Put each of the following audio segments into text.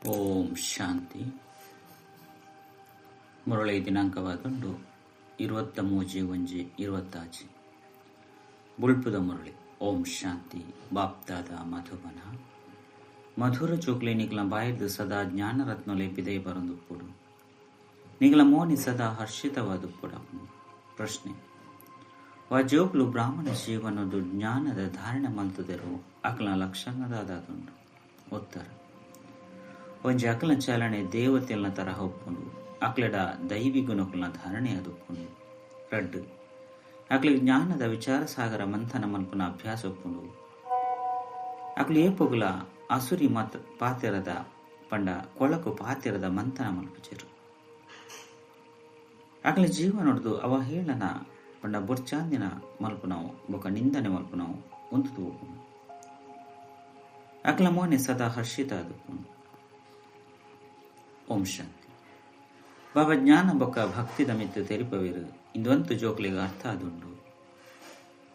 ಓಂ ಶಾಂತಿ. ಮುರಳಿ ದಿನಾಂಕವಾದುಂಡು 23-1-26. ಬುಳ್ಪುದ ಮುರಳಿ. ಓಂ ಶಾಂತಿ. ಬಾಪ್ದಾದ ಮಧುಬನ. ಮಧುರ ಚೋಕ್ಲೆ ನಿಗ್ಲ ಬಾಯಿರ್ದು ಸದಾ ಜ್ಞಾನರತ್ನಲೆ ಪಿದೈ ಬರಂದುಪ್ಪುಡು. ನಿಗ್ಲ ಮೋನಿ ಸದಾ ಹರ್ಷಿತವಾದುಪ್ಪುಡಪ್ಪು. ಪ್ರಶ್ನೆ: ವಾ ಜೋಕ್ಲು ಬ್ರಾಹ್ಮಣ ಜೀವನದು ಜ್ಞಾನದ ಧಾರಣೆ ಮಲ್ತುದೆರು ಅಕ್ಲ ಲಕ್ಷಣದಾದುಂಡು? ಉತ್ತರ: ಒಂಜಿ ಅಕ್ಲ ಚಾಲನೆ ದೇವತೆಲ್ನ ತರಹ ಉಪ್ಪುಂಡು. ಅಕ್ಲೆಡ ದೈವಿ ಗುಣಕುಲ್ನ ಧಾರಣೆ ಅದುಪ್ಪುಂಡು. ರಡ್ಡ್, ಅಕ್ಲಿಗ್ ಜ್ಞಾನದ ವಿಚಾರ ಸಾಗರ ಮಂಥನ ಮಲ್ಪುನ ಅಭ್ಯಾಸ ಉಪ್ಪುಂಡು. ಅಕ್ಲು ಏಪೊಗುಲ ಅಸುರಿ ಮತ್ ಪಾತೆರದ ಪಂಡ ಕೊಳಕು ಪಾತೆರದ ಮಂಥನ ಮಲ್ಪುಜೆರು. ಅಕ್ಲ ಜೀವನೊಡ್ದು ಅವಹೇಳನ ಪಂಡ ಬೊರ್ಚಾಂದಿನ ಮಲ್ಪುನವು ಬೊಕ ನಿಂದನೆ ಮಲ್ಪುನವು ಉಂತುದು ಉಪ್ಪುಂಡು. ಅಕ್ಲ ಮೋನೆ ಸದಾ ಹರ್ಷಿತ ಅದುಪ್ಪುಂಡು. ಓಂ ಶಾಂತಿ. ಬಾಬಾ ಜ್ಞಾನ ಬೊಕ್ಕ ಭಕ್ತಿದ ಮಿತ್ತು ತೆರಿಪವೇರು. ಇಂದೊಂತು ಜೋಕ್ಲಿಗ ಅರ್ಥ ಅದುಂಡು.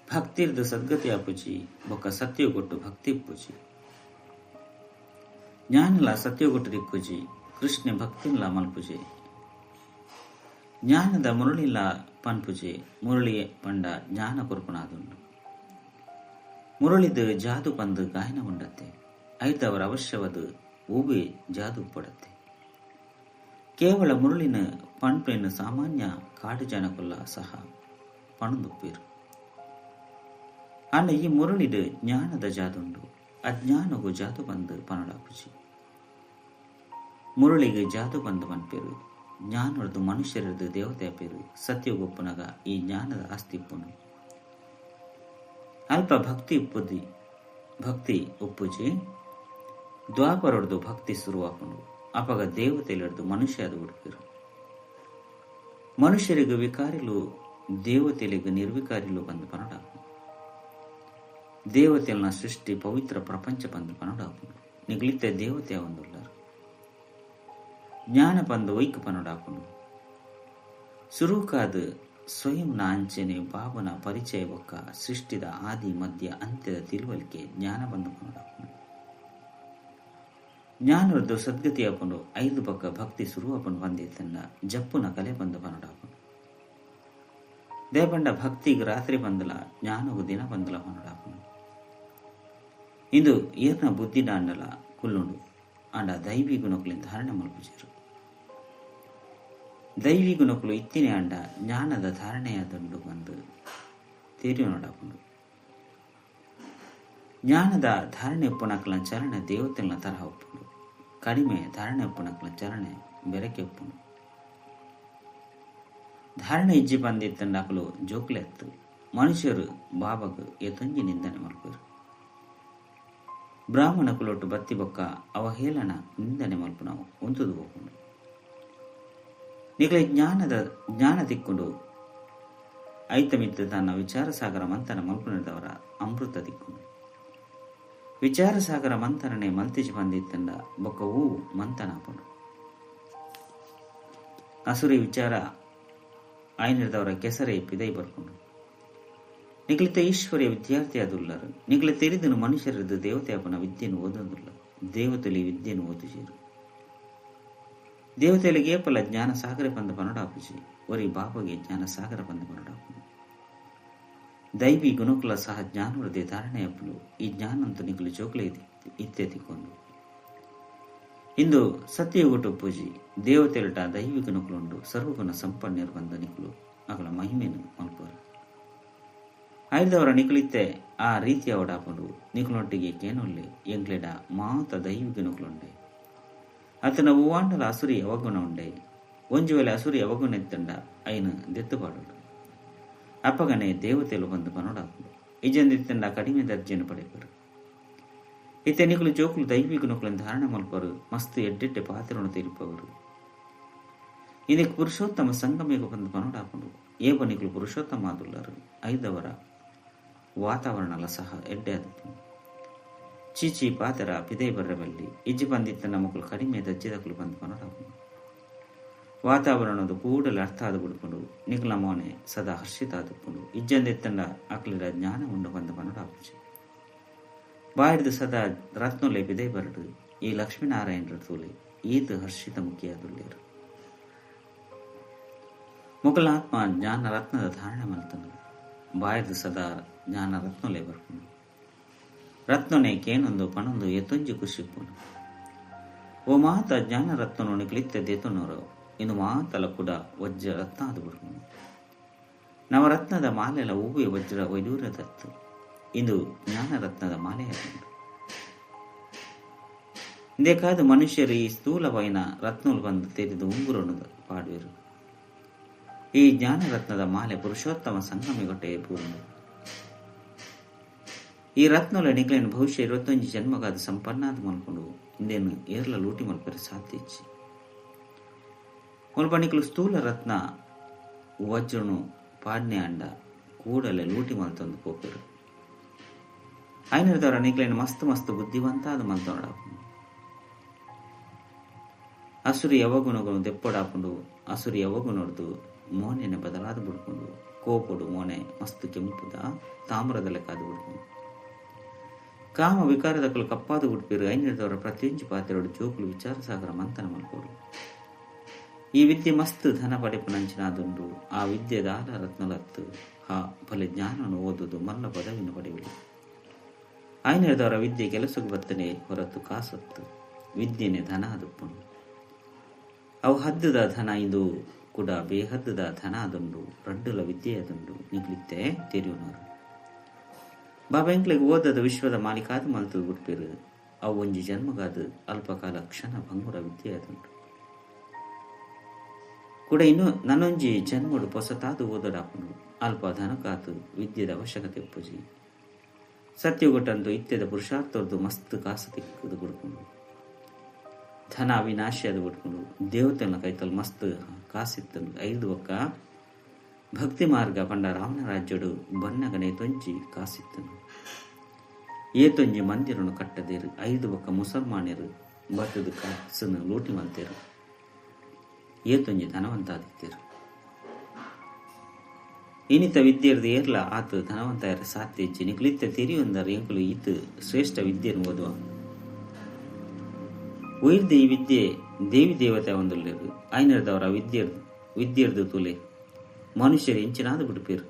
ಭಕ್ತಿರ್ದು ಸದ್ಗತಿ ಅಪುಜಿ ಬೊಕ್ಕ ಸತ್ಯಗೊಟ್ಟು ಭಕ್ತಿ ಪೂಜಿ. ಜ್ಞಾನಲ ಸತ್ಯಗೊಟ್ಟು ದಿಕ್ಕುಜಿ, ಕೃಷ್ಣ ಭಕ್ತಿನ್ಲ ಮಲ್ಪುಜೆ. ಜ್ಞಾನದ ಮುರಳಿಲ ಪನ್ಪುಜೆ. ಮುರಳಿ ಪಂಡ ಜ್ಞಾನ ಕೊರ್ಪುನಾದುಂಡು. ಮುರಳಿದು ಜಾದು ಪಂದು ಗಾಯನ ಉಂಡತ್ತೆ. ಐತವರ ಅವಶ್ಯವದು ಊಬೆ ಜಾದು ಪಡತ್ತೆ. ಕೇವಲ ಮುರಳಿನ ಪನ್ಪೆನ್ ಸಾಮಾನ್ಯ ಕಾಡು ಜನಕುಲ್ಲ ಸಹ ಪಣದುಪ್ಪೇರು. ಆಂಡ ಈ ಮುರಳಿಡು ಜ್ಞಾನದ ಜಾದುಂಡು. ಅಜ್ಞಾನಗು ಜಾದು ಬಂದು ಪನಡಾಪುಜಿ. ಮುರಳಿಗೆ ಜಾದು ಬಂದು ಪನ್ಪೇರು. ಜ್ಞಾನರ್ದು ಮನುಷ್ಯರದು ದೇವತೆ ಪೇರು. ಸತ್ಯಗೊಪ್ಪುನಗ ಈ ಜ್ಞಾನದ ಆಸ್ತಿ ಇಪ್ಪುನು. ಅಲ್ಪ ಭಕ್ತಿ ಉಪ್ಪುದಿ ಭಕ್ತಿ ಉಪ್ಪುಜಿ. ದ್ವಾಪರೊಡ್ದು ಭಕ್ತಿ ಶುರುವಾಪುಂಡು. ಅಪಗ ದೇವತೆಲೆಡ್ದು ಮನುಷ್ಯ ಅದು ಉಡುಪಿರು. ಮನುಷ್ಯರಿಗೆ ವಿಕಾರಿಲು ದೇವತೆಲಿಗೆ ನಿರ್ವಿಕಾರಿಲು ಬಂದು ಪನಡಾಪು. ದೇವತೆಲ್ನ ಸೃಷ್ಟಿ ಪವಿತ್ರ ಪ್ರಪಂಚ ಬಂದು ಪನಡಾಪುಂಡು. ನಿಗ್ಲಿತ್ತೆ ದೇವತೆ ಒಂದುಲ್ಲರು. ಜ್ಞಾನ ಬಂದು ಒಯ್ಕು ಪನಡಾಪುಂಡು. ಸುರುಕಾದ ಸ್ವಯಂನ ಅಂಚನೆ ಬಾಬನ ಪರಿಚಯ ಬೊಕ್ಕ ಸೃಷ್ಟಿದ ಆದಿ ಮಧ್ಯ ಅಂತ್ಯದ ತಿಳುವಳಿಕೆ ಜ್ಞಾನ ಬಂದು ಪನಡಾಪುಂಡು. ಜ್ಞಾನರದ್ದು ಸದ್ಗತಿ ಆಪುಂಡು. ಐದು ಪಕ್ಕ ಭಕ್ತಿ ಶುರುವಾಪುಂಡು. ಬಂದಿತ್ತಂಡ ಜಪ್ಪುನ ಕಲೆ ಬಂದು ಪನಡಾಪುಂಡು. ದೇಪಂಡ ಭಕ್ತಿಗೆ ರಾತ್ರಿ ಬಂದಲ ಜ್ಞಾನವು ದಿನ ಬಂದಲ ಪನಡಾಪುಂಡು. ಇಂದು ಏರ್ನ ಬುದ್ಧಿ ದಾಂಡಲ ಕುಲ್ಲುಂಡು. ಆಂಡ ದೈವಿ ಗುಣಕುಲಿನ ಧಾರಣೆ ಮಲ್ಪುಜೆರು. ದೈವಿ ಗುಣಕುಲು ಇತ್ತಿನೇ ಅಂಡ ಜ್ಞಾನದ ಧಾರಣೆಯಾದುಂಡು ಬಂದು ತೆರಿಯೊನಡಾಪುಂಡು. ಜ್ಞಾನದ ಧಾರಣೆ ಉಪ್ಪುನಕ್ಲ ಚರಣೆ ದೇವತೆಲ್ನ ತರಹ ಉಪ್ಪುಂಡು. ಕಡಿಮೆ ಧಾರಣೆ ಉಪ್ಪುನಕ್ಲ ಚರಣೆ ಬೆರಕೆ ಉಪ್ಪುಂಡು. ಧಾರಣೆ ಇಜ್ಜಿ ಬಂದಿತ್ತಂಡಾಕಲು ಜೋಕ್ಲೆತ್ತು. ಮನುಷ್ಯರು ಬಾಬಗ್ ಎತೊಂಜಿ ನಿಂದನೆ ಮಲ್ಪರು. ಬ್ರಾಹ್ಮಣ ಕುಲೊಟ್ಟು ಬತ್ತಿ ಬೊಕ್ಕ ಅವಹೇಳನ ನಿಂದನೆ ಮಲ್ಪುನವು ಉಂತುದು ಹೋಗುಂಡು. ನಿಗಲ ಜ್ಞಾನದ ಜ್ಞಾನ ತಿಕ್ಕೊಂಡು ಐತಮಿತ್ತು ತನ್ನ ವಿಚಾರ ಸಾಗರ ಮಂಥನ ಮಲ್ಪುನದವರ ಅಮೃತ ದಿಕ್ಕೊಂಡು. ವಿಚಾರ ಸಾಗರ ಮಂಥನನೆ ಮಲ್ತಿಜಿ ಬಂದಿತ್ತಂಡ ಬೊಕ್ಕ ಹೂ ಮಂಥನ ಆಪುಂಡು. ಅಸುರಿ ವಿಚಾರ ಆಯ್ನಿರ್ದವರ ಕೆಸರೆ ಪಿದೈ ಬರ್ಕೊಂಡು. ನಿಗಲಿತ ಈಶ್ವರ್ಯ ವಿದ್ಯಾರ್ಥಿ ಅದುಲ್ಲರು. ನಿಗಲ ತೆರಿದನು ಮನುಷ್ಯರದ್ದು ದೇವತೆ ಅಪನ ವಿದ್ಯೆಯನ್ನು ಓದೊಂದುಲ್ಲ. ದೇವತೆಲಿ ವಿದ್ಯೆಯನ್ನು ಓದುಜೇರು. ದೇವತೆಲಿಗೆ ಏಪಲ ಜ್ಞಾನ ಸಾಗರ ಬಂದ ಪನಡಾಪುಜಿ. ಒರಿ ಬಾಬಗೆ ಜ್ಞಾನ ಸಾಗರ ಬಂದ ಪನಡಾಪುಜಿ. ದೈವಿ ಗುಣಕುಲ ಸಹ ಜ್ಞಾನವೃದ್ಧಿ ಧಾರಣೆ ಅಪ್ಪಲು. ಈ ಜ್ಞಾನಂತು ನಿಗಲು ಜೋಕ್ಲೆ ಇತ್ತೆ ತಿಕ್ಕೊಂಡು. ಇಂದು ಸತ್ಯಯುಗಟು ಪೂಜಿ ದೇವತೆಲಟ ದೈವಿ ಗುಣಕುಲುಂಡು. ಸರ್ವಗುಣ ಸಂಪನ್ನರು ಬಂದ ನಿಕುಲು ಅಗಲ ಮಹಿಮೆನು ಮಲ್ಪರು. ಐದವರ ನಿಕುಲಿತ್ತೆ ಆ ರೀತಿಯ ಒಡಾಪುಂಡು. ನಿಕುಲೊಟ್ಟಿಗೆ ಕೇನೊಲ್ಲೆ ಎಂಕ್ಲೆಡ ಮಾತ ದೈವಿ ಗುಣಕುಲುಂಡೆ. ಆತನ ಹೂವಾಂಡಲ ಅಸುರಿ ಅವಗುಣ ಉಂಡೆ. ಒಂಜಿ ವೇಳೆ ಅಸುರಿ ಅವಗುಣ ಎತ್ತಂಡ ಐನು ದೆತ್ತು ಪಾಡೋಡು. ಅಪ್ಪಗನೆ ದೇವತೆಲು ಬಂದು ಪನೋಡಾಪುಂಡು. ಇಜಂದಿತ್ತಂಡ ಕಡಿಮೆ ದರ್ಜೆಯನ್ನು ಪಡೆಪರು. ಇತ್ತೆ ನಿಕುಲು ಜೋಕುಲು ದೈವಿ ಗುಣಕುలను ಧಾರಣೆ ಮಲ್ಪರು. ಮಸ್ತ್ ಎಡ್ಡೆಡ್ಡೆ ಪಾತ್ರವನ್ನು ತೀರ್ಪವರು. ಇದಕ್ಕೆ ಪುರುಷೋತ್ತಮ ಸಂಗಮೇಗ ಬಂದು ಪನೋಡಾಪುಂಡು. ಏಪ ನಿಕುಲು ಪುರುಷೋತ್ತಮ ಆದುಲ್ಲರು. ಐದವರ ವಾತಾವರಣಲ ಸಹ ಎಡ್ಡೆ ಆದಪ್ಪುಂಡು. ಚೀಚಿ ಪಾತರ ಪಿದೈ ಬರ್ರಬಲ್ಲಿ. ಇಜ್ಜಿ ಬಂದಿತ್ತ ನಮಕುಲು ಕಡಿಮೆ ದಜ್ಜಿದಕುಲು ಬಂದು ಪನೋಡಾಪುಂಡು. ವಾತಾವರಣದ ಕೂಡಲೇ ಅರ್ಥ ಆದ ಬಿಡ್ಕೊಂಡು. ನಿಕುಲ ಮೋನೆ ಸದಾ ಹರ್ಷಿತ ಆದುಪ್ಪುಂಡು. ಇಜ್ಜಂದೆತ್ತಂಡ ಅಕ್ಲಿಡ ಜ್ಞಾನ ಉಂಡು ಬಂದು ಪನೋಡಾಪುಜಿ. ಬಾಯಿಡ್ದು ಸದಾ ರತ್ನೊಲೆ ಬಿದೈ ಬರಡು. ಈ ಲಕ್ಷ್ಮೀನಾರಾಯಣರ ತೂಲೆ ಈತ ಹರ್ಷಿತ ಮುಖಿಯಾದುಳ್ಳೇರು. ಮೊಗಲಾತ್ಮ ಜ್ಞಾನರತ್ನದ ಧಾರಣೆ ಮಲ್ತನು ಬಾಯದು ಸದಾ ಜ್ಞಾನರತ್ನಲೇ ಬರ್ಕೊಂಡು ರತ್ನನೆ ಕೇನೊಂದು ಪಣೊಂದು ಎತ್ತೊಂಜಿ ಖುಷಿಪ್ಪುನು. ಓ ಮಾತ ಜ್ಞಾನರತ್ನನು ನಿಕ್ಲಿತ್ತೆ ದೇತನೋರು ಇನ್ನು ಮಾತಲ ಕೂಡ ವಜ್ರ ರತ್ನ ಅದು ಬಿಡ್ಕೊಂಡು ನವರತ್ನದ ಮಾಲೆಲ ಹೂವೆ ವಜ್ರ ವೈಡೂರ್ಯ ದತ್ತು ಇಂದು ಜ್ಞಾನರತ್ನದ ಮಾಲೆಯಾಗುಂಡು. ಇಂದೇಕಾದ ಮನುಷ್ಯರು ಈ ಸ್ಥೂಲವೈನ ರತ್ನలు ಬಂದು ತೆರೆದು ಉಂಗುರನ್ನು ಪಾಡುವರು. ಈ ಜ್ಞಾನರತ್ನದ ಮಾಲೆ ಪುರುಷೋತ್ತಮ ಸಂಗಮಿಗೊಟ್ಟೆ ಪೂರ್ಣ. ಈ ರತ್ನಲ ನಿಗ್ಲೇನು ಭವಿಷ್ಯ 21 ಜನ್ಮಗಾದ ಸಂಪನ್ನಾದ ಮಲ್ಕೊಂಡು ಇಂದೇನು ಏರ್ಲ ಲೂಟಿ ಮಲ್ಪರೆ ಸಾಧ್ಯ ಇಚ್ಚಿ. ಮುಲ್ಪ ನಿಕ್ಲು ಸ್ಥೂಲ ರತ್ನ ವಜ್ರನು ಪಾಡ್ನೆ ಅಂಡ ಕೂಡಲೇ ಲೂಟಿ ಮಲ್ತೊಂದು ಪೋಪೆರು. ಐನರದವರ ನಿಗ್ಲೇನು ಮಸ್ತ್ ಮಸ್ತ್ ಬುದ್ಧಿವಂತಾದ ಮಲ್ತೊಂಡ ಅಸುರಿ ಯಾವಗುಣಗಳು ದೆಪ್ಪಡಾಪುಂಡು. ಅಸುರಿ ಯಾವಗುಣಡ್ದು ಮೋನೆನೆ ಬದಲಾದ ಬಿಡ್ಕೊಂಡು ಕೋಪಡು ಮೋನೆ ಮಸ್ತ್ ಕೆಂಪುದ ತಾಮ್ರದ ಲೆಕ್ಕಾದ ಬಿಡ್ಕೊಂಡು ಕಾಮ ವಿಕಾರದಕ್ಕಲು ಕಪ್ಪಾದ ಬಿಡ್ಪಿರು. ಐನರದವರ ಪ್ರತಿಯೊಂಜಿ ಪಾತ್ರೆಡು ಜೋಕುಲು ವಿಚಾರ ಸಾಗರ ಮಂಥನ ಮಲ್ಕೋಡು. ಈ ವಿದ್ಯೆ ಮಸ್ತ್ ಧನ ಪಡೆಪುನಂಚಿನಾದುಂಡು. ಆ ವಿದ್ಯೆ ದಾಲ ರತ್ನಲತ್ತು ಹಾ ಫಲೆ ಜ್ಞಾನವನ್ನು ಓದುದು ಮಲ್ಲ ಪದವಿಯನ್ನು ಪಡೆಯಲಿ. ಐನರದವರ ವಿದ್ಯೆ ಕೆಲಸಕ್ಕೆ ಬರ್ತನೆ ಹೊರತು ಕಾಸತ್ತು ವಿದ್ಯೆನೆ ಧನ ಅದುಪ್ಪುಂಡು. ಅವು ಹದ್ದುದ ಧನ ಇದು ಕೂಡ ಬೇಹದ್ದುದ ಧನ ಅದುಂಡು. ರಡ್ಡುಲ ವಿದ್ಯೆ ಅದುಂಡು ನಿಗ್ಲಿತ್ತೆ ತೆರಿಯುನವರು. ಬಾಬಾ ಎಂಕ್ಲೆಗ್ ಓದದ ವಿಶ್ವದ ಮಾಲೀಕಾದ ಮಲ್ತು ಬಿಡ್ಪಿರು. ಅವು ಒಂಜಿ ಜನ್ಮಗಾದ ಅಲ್ಪಕಾಲ ಕ್ಷಣ ಭಂಗುರ ವಿದ್ಯೆ ಅದುಂಡು ಕೂಡ. ಇನ್ನು ನನ್ನೊಂಜಿ ಜನ್ಮಡು ಪೊಸತಾದು ಓದಡಾಪುಂಡು. ಅಲ್ಪ ಧನಕಾತು ವಿದ್ಯೆದ ಅವಶ್ಯಕತೆ ಉಪ್ಪುಜಿ. ಸತ್ಯಗೊಟ್ಟಂತು ಇತ್ಯದ ಪುರುಷಾರ್ಥದ್ದು ಮಸ್ತ್ ಕಾಸು ತಿಕ್ಕದು ಬಿಡ್ಕೊಂಡು ಧನ ಅವಿನಾಶಿ ಅದು ಬಿಟ್ಕೊಂಡು ದೇವತೆನ ಕೈತಲ್ ಮಸ್ತ್ ಕಾಸಿತ್ತನು. 5 ಒಕ್ಕ ಭಕ್ತಿ ಮಾರ್ಗ ಪಂಡ ರಾಮನ ರಾಜ್ಯಡು ಬನ್ನಗನೆ ತೊಂಜಿ ಕಾಸಿತ್ತನು. ಏತೊಂಜಿ ಮಂದಿರನು ಕಟ್ಟದೇರು. 5 ಒಕ್ಕ ಮುಸಲ್ಮಾನರು ಬತ್ತದ ಕಾಸನ್ನು ಲೂಟಿ ಮಲ್ತೇರು. ಏತೊಂಜಿ ಧನವಂತಾದಿತ್ತೇರು. ಇನಿತ ವಿದ್ಯೆರ್ದು ಏರ್ಲ ಆತ ಧನವಂತ ಸಾಧ್ಯ ಇಚ್ಚಿ. ನಿಕ್ಲಿತ್ತ ತೆರಿಯೊಂದರ ಎಂಕುಲು ಈತ ಶ್ರೇಷ್ಠ ವಿದ್ಯೆಯನ್ನು ಓದುವ ಉಯಿರ್ದ ಈ ವಿದ್ಯೆ ದೇವಿ ದೇವತೆ ಒಂದುಲ್ಲೇರು. ಐನರ್ದವರ ವಿದ್ಯೆರ್ದು ತುಲೆ ಮನುಷ್ಯರು ಇಂಚಿನಾದ ಬಿಡ್ಪೇರು.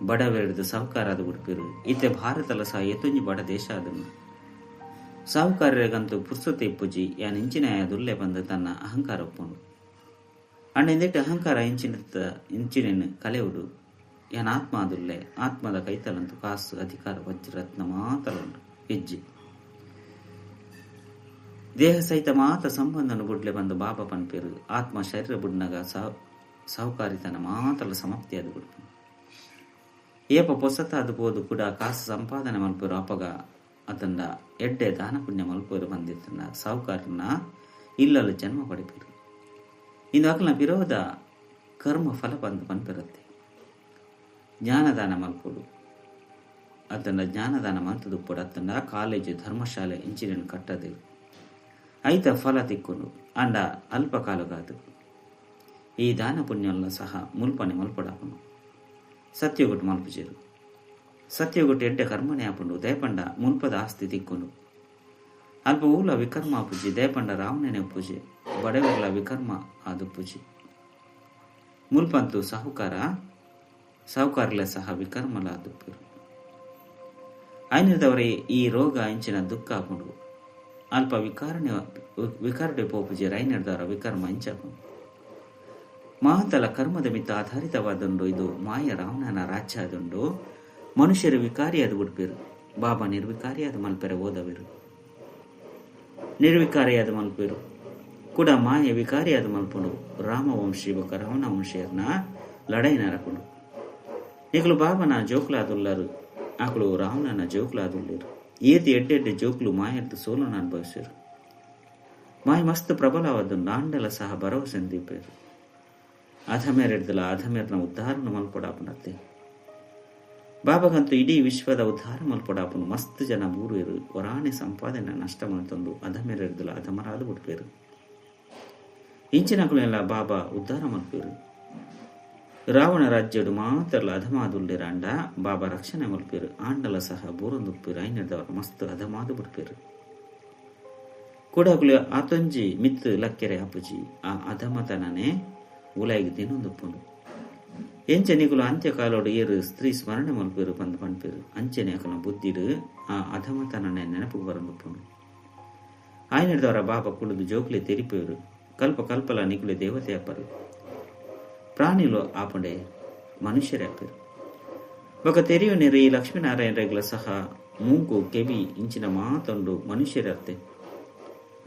ಬಡವೆರ್ದು ಸಾಹುಕಾರಾದ ಬಿಡ್ಪೇರು. ಇತ್ತೆ ಭಾರತಲ ಸಹ ಎತ್ತೊಂಜಿ ಬಡ ದೇಶ ಅದನ್ನು ಸಾಹುಕಾರರಿಗಂತೂ ಪುರ್ಸೊತ್ತೆ ಇಪ್ಪುಜಿ. ಯಾನ್ ಇಂಚಿನ ದುಲ್ಲೆ ಬಂದು ತನ್ನ ಅಹಂಕಾರ ಒಪ್ಪುಂಡು. ಅಣ್ಣ ಇಂದಿಟ್ಟು ಅಹಂಕಾರ ಇಂಚಿನ ಕಲೆಯುಡು. ಯಾನ್ ಆತ್ಮ ಅದುಲ್ಲೆ. ಆತ್ಮದ ಕೈತಲಂತು ಕಾಸು ಅಧಿಕಾರ ವಜ್ರತ್ನ ಮಾತಲ ಉಂಡು ಹೆಜ್ಜೆ ದೇಹ ಸಹಿತ ಮಾತ ಸಂಬಂಧನು ಬುಡ್ಲೆ ಬಂದು ಬಾಬಾ ಪನ್ಪೇರು. ಆತ್ಮ ಶರೀರ ಬುಡ್ನಗ ಸಾಹುಕಾರಿತನ ಮಾತಲ ಸಮಾಪ್ತಿ ಅದು ಬಿಡ್ಪು. ಏಪ ಪೊಸತ ಅದು ಪೋದು ಕೂಡ ಕಾಸು ಸಂಪಾದನೆ ಮಲ್ಪೇರು. ಅಪಗ ಅತಂಡ ಎಡ್ಡೆ ದಾನ ಪುಣ್ಯ ಮಲ್ಪೇರು ಬಂದಿತ್ತನ ಸಾಹುಕಾರನ ಇಲ್ಲಲು ಜನ್ಮ ಪಡಿಪೇರು. ಇಂದು ಅಕಲ್ನ ವಿರೋಧ ಕರ್ಮ ಫಲ ಬಂದು ಪನ್ಪಿರತ್ತೆ. ಜ್ಞಾನದಾನ ಮಲ್ಪೋಡು. ಅತಂಡ ಜ್ಞಾನದಾನ ಮಲ್ತದುಪ್ಪಡು. ಅತಂಡ ಕಾಲೇಜು ಧರ್ಮಶಾಲೆ ಇಂಚಿನ ಕಟ್ಟದೆ ಐತ ಫಲ ತಿಕ್ಕೊಂಡು ಅಂಡ ಅಲ್ಪ ಕಾಲಗಾದು ಈ ದಾನ ಪುಣ್ಯಲ್ಲ ಸಹ ಮುಲ್ಪನೆ ಮಲ್ಪಡಾಪುಂಡು. ಸತ್ಯಗೊಟ್ಟು ಮಲ್ಪುಜೇರು. ಸತ್ಯಗೊಟ್ಟು ಎಡ್ಡೆ ಕರ್ಮನೆ ಆಪುಂಡು. ದಯಪಂಡ ಮುಲ್ಪದ ಆಸ್ತಿ ತಿಕ್ಕೊಂಡು ಅಲ್ಪ ಊಲ ವಿಕರ್ಮ ಪೂಜೆ. ದಯಪಂಡ ರಾವಣನೆ ಪೂಜೆ ಬಡವರ್ಲ ವಿಕರ್ಮ ಆದು ಪೂಜೆ. ಮುಲ್ಪಂತು ಸಾಹುಕಾರಲ ಸಹ ವಿಕರ್ಮಲ ಆದುಪ್ಪರು. ಐನದವರೇ ಈ ರೋಗ ಇಂಚಿನ ದುಃಖ ಆಪುಂಡು. ಅಲ್ಪ ವಿಕಾರಡೆ ಪೋಪುಜೆ ರೈನರ್ದವರ ವಿಕರ್ಮ ಇಂಚಾಪುಂಡು. ಮಾತಲ ಕರ್ಮದ ಮಿತ್ತ ಆಧಾರಿತವಾದುಂಡು. ಇದು ಮಾಯ ರಾವಣನ ರಾಜ್ಯ ಆದುಂಡು. ಮನುಷ್ಯರು ವಿಕಾರಿಯಾದ ಬಿಡ್ಪೇರು. ಬಾಬಾ ನಿರ್ವಿಕಾರಿಯಾದ ಮಲ್ಪೆರೆ ಓದವಿರು. ನಿರ್ವಿಕಾರಿಯಾದ ಮಲ್ಪೇರು ಕೂಡ ಮಾಯ ವಿಕಾರಿಯಾದ ಮಲ್ಪುಂಡು. ರಾಮವಂಶಿ ಬೊಕ್ಕ ರಾವಣ ವಂಶಿಯರ್ನ ಲಡೈ ನರಪುಂಡು. ನಿಕಲು ಬಾಬನ ಜೋಕ್ಲಾದುಲ್ಲರು. ಆಕಳು ರಾವಣನ ಜೋಕ್ಲಾದುಲ್ಲರು. ಏತಿ ಎಡ್ಡೆಡ್ಡೆ ಜೋಕ್ಲು ಮಾಯರ್ದು ಸೋಲನ ಅನುಭವಿಸಿರು. ಮಾಯ ಮಸ್ತ್ ಪ್ರಬಲವಾದ ನಾಂಡಲ ಸಹ ಭರವಸೆ ದೀಪೇರು. ಅಧಮೇರೆಡ್ದಲ ಅಧಮೇರ್ನ ಉದ್ಧಾರನ ಮಲ್ಪಡಾಪುನತ್ತೆ. ಬಾಬಾಗಂತೂ ಇಡೀ ವಿಶ್ವದ ಉದ್ಧಾರ ಮಲ್ಪಡಾಪುನು. ಮಸ್ತ್ ಜನ ಬೂರುವರು ಹೊರಾಣೆ ಸಂಪಾದನೆ ನಷ್ಟ ಮಲ್ತೊಂದು ಅಧಮೇರೆಡ್ದಲ ಅಧಮರಾದ ಬಿಡ್ಪೇರು. ಇಂಚಿನಕುಲೆಲ್ಲ ಬಾಬಾ ಉದ್ಧಾರ ಮಲ್ಪೇರು. ರಾವಣ ರಾಜ್ಯಡು ಮಾತ್ರಲ ಅಧಮಾದುಲ್ಲೇರಾಂಡ ಬಾಬಾ ರಕ್ಷಣೆ ಮಲ್ಪೇರು. ಆಂಡಲ ಸಹ ಬೂರೊಂದುಪ್ಪೇರು. ಐನದವರ ಮಸ್ತ್ ಅಧಮಾದು ಬಿಡ್ಪೇರು. ಕೂಡಾಕುಲು ಆತೊಂಜಿ ಮಿತ್ತು ಲಕ್ಕೆರೆ ಆಪುಜಿ ಆ ಅಧಮತನನೆ ಉಲಾಯಿಗೆ ತಿನ್ನೊಂದುಪ್ಪುಂಡು ಎಂಚೆ ನಿಕುಲು ಅಂತ್ಯಕಾಲೋಡು ಏರು ಸ್ತ್ರೀ ಸ್ಮರಣೆ ಮಲ್ಪೇರು ಪಂದ್ ಪನ್ಪೇರು ಅಂಚೆನೆ ಅಕಲ ಬುದ್ಧಿಡು ಆ ಅಧಮತನನೆ ನೆನಪು ಬರಂದುಪ್ಪುಂಡು ಆಯನದವರ ಬಾಬಾ ಕುಳಿದು ಜೋಕ್ಲೆ ತೆರಿಪೇರು ಕಲ್ಪ ಕಲ್ಪಲ ನಿಕುಲೆ ದೇವತೆ ಅಪ್ಪರು ಪ್ರಾಣಿಲು ಆಪಂಡೆ ಮನುಷ್ಯರೇ ಅಪ್ಪರು ಬೊಕ ತೆರಿಯು ನೆರಿ ಲಕ್ಷ್ಮೀನಾರಾಯಣರೆಗ್ಲ ಸಹ ಮೂಗು ಕೆವಿ ಇಂಚಿನ ಮಾತೊಂಡು ಮನುಷ್ಯರರ್ತೆ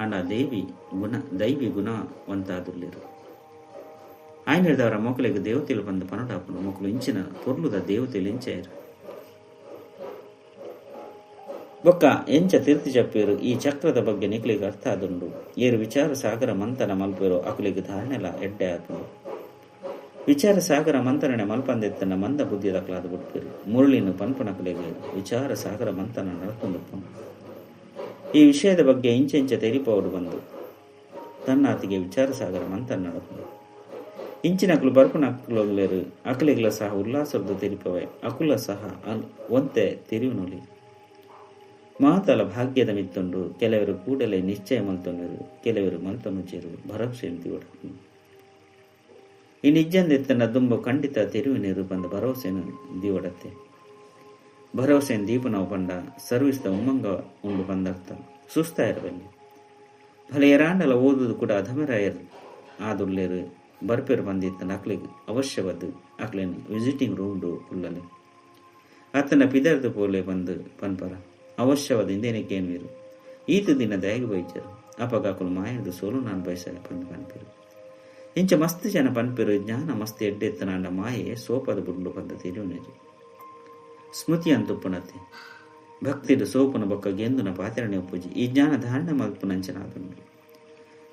ಅಂಡ ದೇವಿ ಗುಣ ದೈವಿ ಗುಣವಂತಾದುಲ್ಲೇರು ಆಯನದವರ ಮೊಕಲಿಗೆ ದೇವತೆಲು ಬಂದ ಪನಡಾಪುಂಡು ಮೊಕಲು ಇಂಚಿನ ಪೊರ್ಲುದ ದೇವತೆಲು ಎಂಚಾಯರು ಬೊಕ್ಕ ಎಂಚ ತೀರ್ತಿ ಚಪ್ಪೇರು ಈ ಚಕ್ರದ ಬಗ್ಗೆ ನಿಕ್ಲಿಗೆ ಅರ್ಥ ಆದುಂಡು ಏರು ವಿಚಾರ ಸಾಗರ ಮಂಥನ ಮಲ್ಪೇರು ಅಕುಲಿಗೆ ಧಾರಣೆಲ ಎಡ್ಡೆ ಆಪುಂಡು ವಿಚಾರ ಸಾಗರ ಮಂಥನನೆ ಮಲ್ಪಂದೆತ್ತನ ಮಂದ ಬುದ್ಧಿ ದಕ್ಲಾದ ಬಿಡ್ಪೇರು ಮುರುಳಿನ ಪನ್ಪನಕುಲಿಗೆ ವಿಚಾರ ಸಾಗರ ಮಂಥನ ನಡತೊಂದುಪ್ಪುಂಡು ಈ ವಿಷಯದ ಬಗ್ಗೆ ಇಂಚೆಂಚ ತೆರಿಪವರು ಬಂದು ತನ್ನಾತಿಗೆ ವಿಚಾರ ಸಾಗರ ಮಂಥನ ನಡಪುಂಡು ಇಂಚಿನಕುಲು ಬರ್ಪುನಕುಲುಲ್ಲೆರ್ ಅಕಲೆಗ್ಲ ಸಹ ಉಲ್ಲಾಸದ ತೆರಿಪವೆ ಅಕುಲ ಸಹ ಒಂತೆ ತೆರಿಯುನುಲಿ ಮಾತಲ ಭಾಗ್ಯದ ಮಿತ್ತುಂಡು ಕೆಲವರು ಕೂಡಲೇ ನಿಶ್ಚಯ ಮಲ್ತೊಂಡರು ಕೆಲವರು ಮಲ್ತೊನುಚೇರು ಭರವಸೆ ದಿವಡ ಈ ನಿಜ್ಜಂದೆತ್ತನ ದುಂಬು ಖಂಡಿತ ತೆರುವಿನೇರು ಬಂದ ಭರವಸೆಯನ್ನು ದಿವಡತ್ತೆ ಭರವಸೆಯನ್ನು ದೀಪನವು ಪಂಡ ಸರ್ವಿಸ್ದ ಉಮಂಗ ಉಂಡು ಬಂದರ್ಥ ಸುಸ್ತ ಇರಬಲ್ಲಿ ಭಲೆ ಎರಾಂಡಲ ಓದುದು ಕೂಡ ಅಧಮರಾಯರ್ ಆದುಲ್ಲೇರು ಬರ್ಪೇರು ಬಂದಿತ್ತನ ಅಕ್ಲಿಗೆ ಅವಶ್ಯವಾದ ಅಕ್ಲೇನು ವಿಸಿಟಿಂಗ್ ರೂಮ್ ಕುಲ್ಲಲೆ ಆತನ ಪಿದರ್ದು ಪೋಲೆ ಬಂದು ಪನ್ಪರ ಅವಶ್ಯವಾದ ಇಂದೇನಕ್ಕೇನ್ವೀರು ಈತ ದಿನ ದಯಗೆ ಬೈಚರು ಅಪಗ ಅಕುಲು ಮಾಯರ್ದು ಸೋಲು ನಾನು ಬಯಸ ಬಂದು ಪನ್ಪೇರು ಇಂಚ ಮಸ್ತ್ ಜನ ಪನ್ಪೇರು ಜ್ಞಾನ ಮಸ್ತ್ ಎಡ್ಡೆತ್ತನಾಂಡ ಮಾಯೆ ಸೋಪದ ಬುಡ್ಲು ಬಂದ ತಿಳಿಯುನೇರು ಸ್ಮೃತಿ ಅಂತುಪ್ಪುನತೆ ಭಕ್ತಿಡು ಸೋಪುನ ಬೊಕ್ಕ ಗೆಂದುನ ಪಾತ್ರನೆ ಒಪ್ಪುಜಿ ಈ ಜ್ಞಾನ ಧಾರಣೆ ಮಲ್ಪುನಂಚನಾದುಂಡು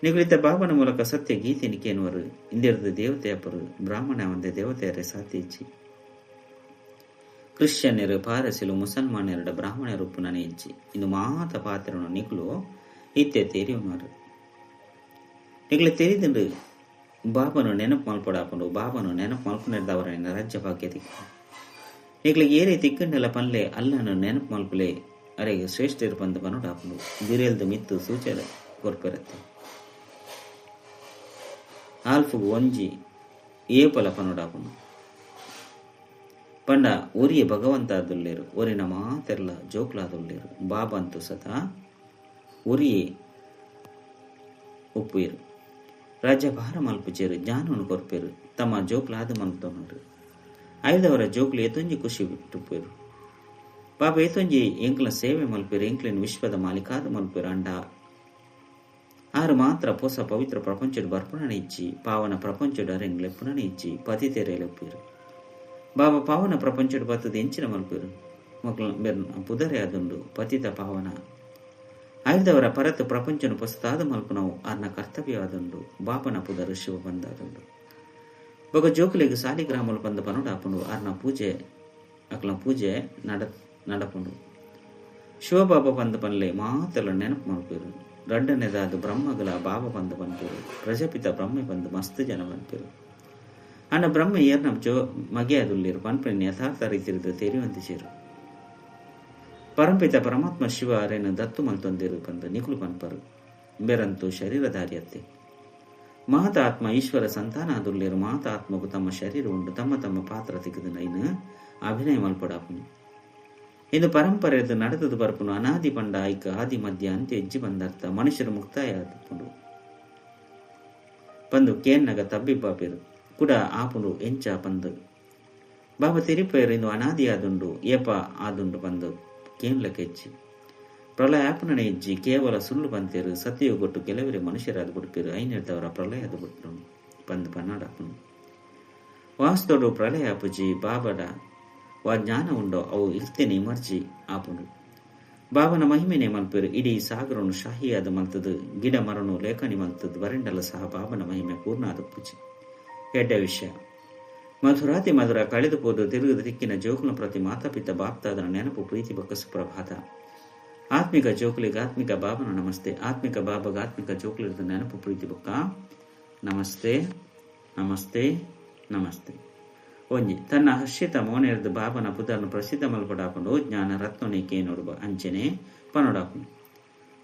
ನಿಗುಳಿತ ಬಾಬನ ಮೂಲಕ ಸತ್ಯ ಗೀತೆ ನಿಕೇನುವರು ಇಂದಿರದ ದೇವತೆಯಪ್ಪರು ಬ್ರಾಹ್ಮಣ ಒಂದೇ ದೇವತೆಯರೇ ಸಾತಿ ಇಚ್ಚಿ ಕ್ರಿಶ್ಚಿಯನ್ನರು ಪಾರಸಿಲು ಮುಸಲ್ಮಾನರ ಬ್ರಾಹ್ಮಣರು ಉಪ್ಪುನನೆ ಇಚ್ಚಿ ಇಂದು ಮಾತ ಪಾತ್ರನು ನಿಗುಲು ಇತ್ತೆ ತೇರಿಯುವರು ನಿಗುಲು ತೆರಿದುಂಡು ಬಾಬನು ನೆನಪು ಮಲ್ಪಡಾಪುಂಡು ಬಾಬನು ನೆನಪು ಮಲ್ಪುನೆರ್ದವರ ರಾಜ್ಯ ಭಾಗ್ಯ ತಿಕ್ಕು ನಿಗ್ಲಿಗೆ ಏರೇ ತಿಕ್ಕಂಡೆಲ ಪನ್ಲೆ ಅಲ್ಲನು ನೆನಪು ಮಲ್ಪುಲೆ ಅರೆಗೆ ಶ್ರೇಷ್ಠ ಪಂದ ಪನುಡಾಪುಂಡು ಬಿರೆಲ್ದು ಮಿತ್ತು ಸೂಚನೆ ಕೊರ್ಪೆರತ್ತೆ ಆಲ್ಫುಗು ಒಂಜಿ ಏಪಲ ಪನುಡಾಪುಂಡು ಪಂಡ ಒರಿಯ ಭಗವಂತ ಆದುಲ್ಲೇರು ಒರಿನ ಮಾತೆಲ್ಲ ಜೋಕ್ಲಾದುಲ್ಲೇರು ಬಾಬಂತು ಸದಾ ಒರಿಯೇ ಒಪ್ಪುಯರು ರಾಜ್ಯ ಭಾರ ಮಲ್ಪುಚೇರು ಜ್ಞಾನವನ್ನು ಕೊರ್ಪೇರು ತಮ್ಮ ಜೋಕ್ಲಾದ ಮಲ್ತೊನರು ಐದವರ ಜೋಕ್ಲು ಏತೊಂಜಿ ಖುಷಿ ಬಿಟ್ಟುಪೇರು ಬಾಬಾ ಏತೊಂಜಿ ಎಂಕ್ಲ ಸೇವೆ ಮಲ್ಪೇರು ಎಂಕ್ಲಿನ ವಿಶ್ವದ ಮಾಲೀಕಾದ ಮಲ್ಪೇರು ಅಂಡ ಆರು ಮಾತ್ರ ಪೊಸ ಪವಿತ್ರ ಪ್ರಪಂಚಡ್ ಬರ್ಪಣನೆ ಇಚ್ಚಿ ಪಾವನ ಪ್ರಪಂಚಡ್ ಅರೆಂಗ್ಲೆಪ್ಪುಣನೆ ಇಚ್ಚಿ ಪತಿ ತೆರೆಯಲೆಪ್ಪೇರು ಬಾಬಾ ಪಾವನ ಪ್ರಪಂಚಡ್ ಬತ್ತದ ಎಂಚಿನ ಮಲ್ಪೇರು ಮಕ್ಕಳು ಪುದರೆ ಅದುಂಡು ಪತಿತ ಪಾವನ ಐದವರ ಪರತು ಪ್ರಪಂಚನು ಪೊಸತಾದ ಮಲ್ಪನವು ಆರ್ನ ಕರ್ತವ್ಯವಾದುಂಡು ಬಾಬನ ಪುದರು ಶಿವ ಬಂದಾದುಂಡು ಬೊಕ ಜೋಕುಲೆಗ್ ಸಾಲಿಗ್ರಾಮಲು ಬಂದ ಪನುಡಾಪುಂಡು ಆರ್ನ ಪೂಜೆ ಅಕ್ಲ ಪೂಜೆ ನಡಪುಂಡು ಶಿವಬಾಬಾ ಬಂದ ಪನ್ಲೆ ಮಾತೆಲ್ಲ ನೆನಪು ಮಲ್ಪೇರು ರಡ್ಡನೆದಾದ ಬ್ರಹ್ಮಗಳ ಬಾಬಾ ಬಂದು ಪನ್ಪೇರು ಪ್ರಜಾಪಿತ ಬ್ರಹ್ಮೆ ಬಂದು ಮಸ್ತ್ ಜನ ಪನ್ಪೇರು ಅಣ್ಣ ಬ್ರಹ್ಮ ಏರ್ನ ಜೋ ಮಗೆ ಅದುಲ್ಲೇರು ಪನ್ಪೆನ್ ಯಥಾರ್ಥ ರೀತಿರಿದ ತೆರಿವಂತೆ ಚೇರು ಪರಂಪಿತ ಪರಮಾತ್ಮ ಶಿವ ಅರೇನು ದತ್ತು ಮಲ್ತೊಂದಿರು ಬಂದು ನಿಕುಲು ಪನ್ಪರು ಬೇರಂತೂ ಶರೀರಧಾರಿಯತ್ತೆ ಮಹತಾತ್ಮ ಈಶ್ವರ ಸಂತಾನ ಆದುಲ್ಲೇರು ಮಹತಾತ್ಮకు ತಮ್ಮ ಶರೀರ ಉಂಡು ತಮ್ಮ ತಮ್ಮ ಪಾತ್ರ ತಿಕ್ಕದು ನೈನು ಅಭಿನಯ ಮಲ್ಪಡಾಪುನು ಇಂದು ಪರಂಪರೆಯದು ನಡೆದದು ಬರ್ಪುನು ಅನಾದಿ ಪಂಡ ಐಕ ಆದಿ ಮಧ್ಯ ಅಂತ್ಯ ಹೆಜ್ಜಿ ಬಂದರ್ಥ ಮನುಷ್ಯರು ಮುಕ್ತಾಯ ಆದುಪುಂಡು ಪಂದು ಕೇನ್ನಗ ತಬ್ಬಿಬ್ಬಾಪೇರು ಕೂಡ ಆಪುಂಡು ಎಂಚ ಪಂದು ಬಾಬಾ ತೆರಿಪೇರು ಇಂದು ಅನಾದಿ ಆದುಂಡು ಏಪ ಆದುಂಡು ಪಂದು ಕೇನ್ಲಕ್ಕೆ ಹೆಚ್ಚಿ ಪ್ರಳಯ ಆಪನನೆ ಇಜ್ಜಿ ಕೇವಲ ಸುಳ್ಳು ಬಂತೇರು ಸತ್ಯಯುಗೊಟ್ಟು ಕೆಲವರೇ ಮನುಷ್ಯರಾದ ಬಿಡ್ಪೇರು ಐನೆಡ್ದವರ ಪ್ರಳಯ ಅದು ಬಿಟ್ಟು ಬಂದು ಪನ್ನಾಡಾಪುನು ವಾಸ್ತೋಡು ಪ್ರಳಯ ಆಪುಜಿ ಬಾಬಡ ವಾ ಜ್ಞಾನ ಉಂಡೋ ಅವು ಇಲ್ತೇನೆ ಮರ್ಜಿ ಆಪುಂಡು ಬಾಬನ ಮಹಿಮೆನೆ ಮಲ್ಪೇರು ಇಡೀ ಸಾಗರನು ಶಾಹಿಯಾದ ಮಲ್ತದು ಗಿಡ ಮರನು ಲೇಖನಿ ಮಲ್ತದು ಬರೆಂಡಲ ಸಹ ಬಾಬನ ಮಹಿಮೆ ಪೂರ್ಣ ಆದ ಪೂಜೆ ಎಡ್ಡ ವಿಷಯ ಮಧುರಾತಿ ಮಧುರ ಕಳೆದು ಪೋದು ತಿರುಗದ ದಿಕ್ಕಿನ ಜೋಕುಲ ಪ್ರತಿ ಮಾತಾಪಿತ ಬಾಪ್ತಾದನ ನೆನಪು ಪ್ರೀತಿ ಬೊಕ್ಕ ಸುಪ್ರಭಾತ ಆತ್ಮಿಕ ಜೋಕುಲಿಗೆ ಆತ್ಮಿಕ ಬಾಬನ ನಮಸ್ತೆ ಆತ್ಮಿಕ ಬಾಬಗ ಆತ್ಮಿಕ ಜೋಕುಲಿರದ ನೆನಪು ಪ್ರೀತಿ ಬೊಕ್ಕ ನಮಸ್ತೆ ನಮಸ್ತೆ ನಮಸ್ತೆ. ಒಂಜಿ ತನ್ನ ಹರ್ಷಿತ ಮೋನೆರ್ದು ಬಾಬನ ಪುದರ್ನ ಪ್ರಸಿದ್ಧ ಮಲ್ಪಡಾಪುಂಡು ಜ್ಞಾನ ರತ್ನನೇಕೆ ನೋಡುವ ಅಂಚನೆ ಪನೊಡಾಪುಂಡು.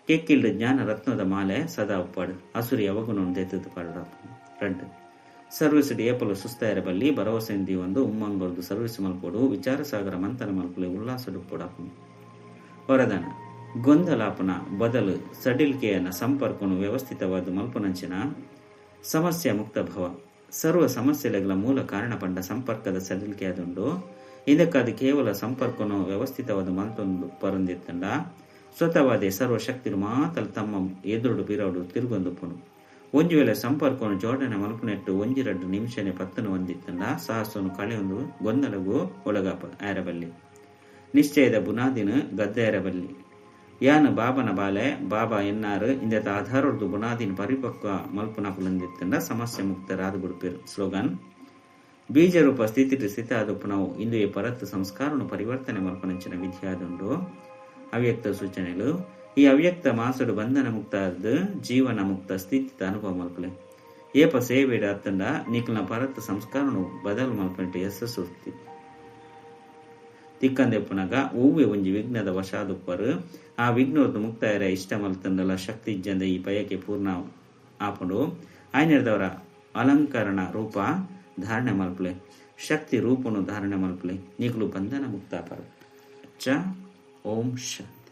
ಕೆಕ್ಕಿಲ್ಡ್ ಜ್ಞಾನ ರತ್ನೊದ ಮಾಲೆ ಸದಾ ಉಪ್ಪಡ್. ಅಸುರಿ ಅವಗುಣೊನು ದೆತ್ತ್ದ್ ಪಾಡೊಡಾಪುಂಡು. ರಡ್ಡ್. ಸರ್ವಿಸ್ಡ್ ಏಪಲ ಸುಸ್ತಾಯೆರೆ ಬಲ್ಲಿ, ಭರವಸೆನ್ ದೀವೊಂದು ಉಮ್ಮಂಗೊರ್ದು ಸರ್ವಿಸ್ ಮಲ್ಪೊಡು, ವಿಚಾರ ಸಾಗರ ಮಂಥನ ಮಲ್ಪುಲೆ ಉಲ್ಲಾಸಡ್ ಉಪ್ಪೊಡಾಪುಂಡು. ವರದಾನ, ಗೊಂದಲ ಆಪುನ ಬದಲ್ ಸಡಿಲ್ಕೆಯನ ಸಂಪರ್ಕೊನು ವ್ಯವಸ್ಥಿತವಾದ್ ಮಲ್ಪುನಂಚಿನ ಸಮಸ್ಯೆ ಮುಕ್ತ ಭವ. ಸರ್ವ ಸಮಸ್ಯೆಲೆಗ್ಲ ಮೂಲ ಕಾರಣ ಪಂಡ ಸಂಪರ್ಕದ ಸಡಿಲಿಕೆ ಆದುಂಡು. ಇಂದೆಕ್ಕಾದ್ ಕೇವಲ ಸಂಪರ್ಕೊನು ವ್ಯವಸ್ಥಿತವಾದ್ ಮಲ್ತೊಂದು ಪರೊಂದಿತ್ತ್ಂಡ ಸ್ವತಃವಾದೇ ಸರ್ವ ಶಕ್ತಿಲು ಮಾತಲ ತಮ್ಮ ಎದುರುಡು ಪಿರವುಡು ತಿರುಗೊಂದುಪ್ಪುಂಡು. ಒಂಜಿ ವೇಳೆ ಸಂಪರ್ಕೊನು ಜೋಡಣೆ ಮಲ್ಪುನೆಟ್ಟ್ ಒಂಜಿ ರಡ್ಡ್ ನಿಮಿಷನೇ ಪತ್ತುನವಂದಿತ್ತ್ಂಡ ಸಾಹಸೊನು ಕಳೆಯೊಂದು ಗೊಂದಲೊಗು ಒಳಗಾಪ ಆಯೆರೆ ಬಲ್ಲಿ. ನಿಶ್ಚಯದ ಬುನಾದಿನ್ ಗದ್ದಯೆರೆ ಬಲ್ಲಿ. ಯಾನ್ ಬಾಬಾನ ಬಾಲೆ, ಬಾಬಾ ಎನ್ನಾರ್ ಇಂದೆತ ಆಧಾರೊರ್ದು ಬುನಾದಿನ್ ಪರಿಪಕ್ವ ಮಲ್ಪುನಕುಲುಂದಿತ್ತ್ಂಡ ಸಮಸ್ಯೆ ಮುಕ್ತೆರಾದ್ ಬುಡ್ಪೆರ್. ಸ್ಲೋಗನ್, ಬೀಜರೂಪ ಸ್ಥಿತಿಟ್ ಸ್ಥಿತ ಆದುಪ್ಪುನವು ಇಂದುವೆ ಪರತ್ ಸಂಸ್ಕಾರೊನು ಪರಿವರ್ತನೆ ಮಲ್ಪುನಂಚಿನ ವಿಧಿ ಆದುಂಡು. ಅವ್ಯಕ್ತ ಸೂಚನೆಲು, ಈ ಅವ್ಯಕ್ತ ಮಾಸೊಡು ಬಂಧನ ಮುಕ್ತ ಆದ್ ಜೀವನ ಮುಕ್ತ ಸ್ಥಿತಿತ ಅನುಭವ ಮಲ್ಪುಲೆ. ಏಪ ಸೇವೆಡ್ ಅತ್ತ್ಂಡ ನಿಕ್ಲೆನ ಪರತ್ ಸಂಸ್ಕಾರೊನು ಬದಲ್ ಮಲ್ಪುನೆಟ್ ಯಶಸ್ಸು ತಿಕ್ಕಂದೆ ಉಪ್ಪುನಗ ಒವ್ವೆ ಒಂಜಿ ವಿಘ್ನದ ವಶ ಆದುಪ್ಪರ್. ಆ ವಿಘ್ನೊರ್ದು ಮುಕ್ತ ಆಯೆರೆ ಇಷ್ಟ ಮಲ್ತ್ಂಡಲ ಶಕ್ತಿ ಇಜ್ಜಂದೆ ಈ ಬಯಕೆ ಪೂರ್ಣ ಆಪುಂಡು. ಆಯಿನೆಡ್ದಾವರ ಅಲಂಕರಣ ರೂಪ ಧಾರಣೆ ಮಲ್ಪುಲೆ. ಶಕ್ತಿ ರೂಪೊನು ಧಾರಣೆ ಮಲ್ಪುಲೆ. ನಿಕುಲು ಬಂಧನ ಮುಕ್ತ ಆಪರ್. ಅಚ್ಚ. ಓಂ ಶಾಂತಿ.